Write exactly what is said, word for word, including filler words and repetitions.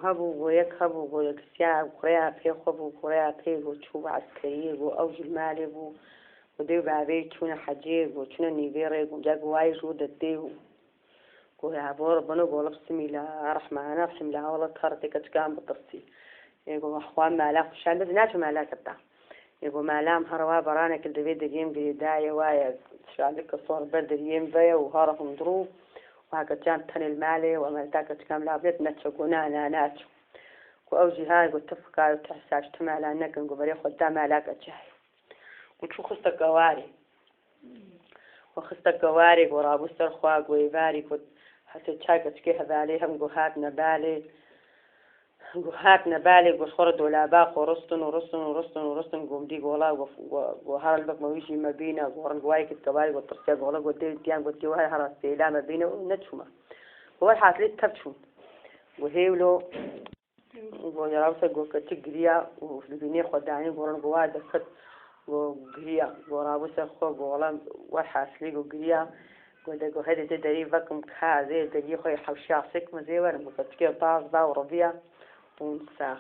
Hebû, go yek hebû, go yek siya kureya pê xwe bû, kureya pê, go çû bi eskeriyê, go ew jî li malê bû, go dê û bavê çûne hecê, go çûne nîvê rê, go ca go wayê ji wir de tê û go ya bo bino, go li bismîla rehmana, bismîla wela kar tê keçikan bitirsî. Ê go xwe mala xwe şande, naçe mala keta. Ê go mala em here wa beranek li devê deriyê em girêdaye waye, şandike sor ber deriyê em veye û here hundirû û heke çan tenê li malê û em heta keçikan bila bêt neçe, go na, na, naçe. Go ew jî ha, go ti fikar û ti hisa ji ti mala nekin, go berê xwe da mala keçihe. Go çû xiste kewarê. Go xiste kewarê, go rabû ser xwe, go êvarî, go hesê çar keçikê hevalê hem go hatine balê. Go hatine balê, go ji xwe re dolaba xwe ristin û ristin û ristin û ristin, go em dî gola, go, go, go her elbek me wî jî me bîne, go rin go wayê kit kewarê, go tirsiya gola, go dê diyan, go dê wahê hera sêla me bîne û neçûme. Go welhasilê tev çûn. Go hêwlo, go ya rabû ser go keçik giriya û li bînê xwe danî, go rin go wa deket, go giriya, go rabû ser xwe, go wela welhasilê go giriya, go de go hedê tê derî vekim ka zê deriyê xwe hewşiya sêk me zê werim, go keçikê taz da û reviya û sax.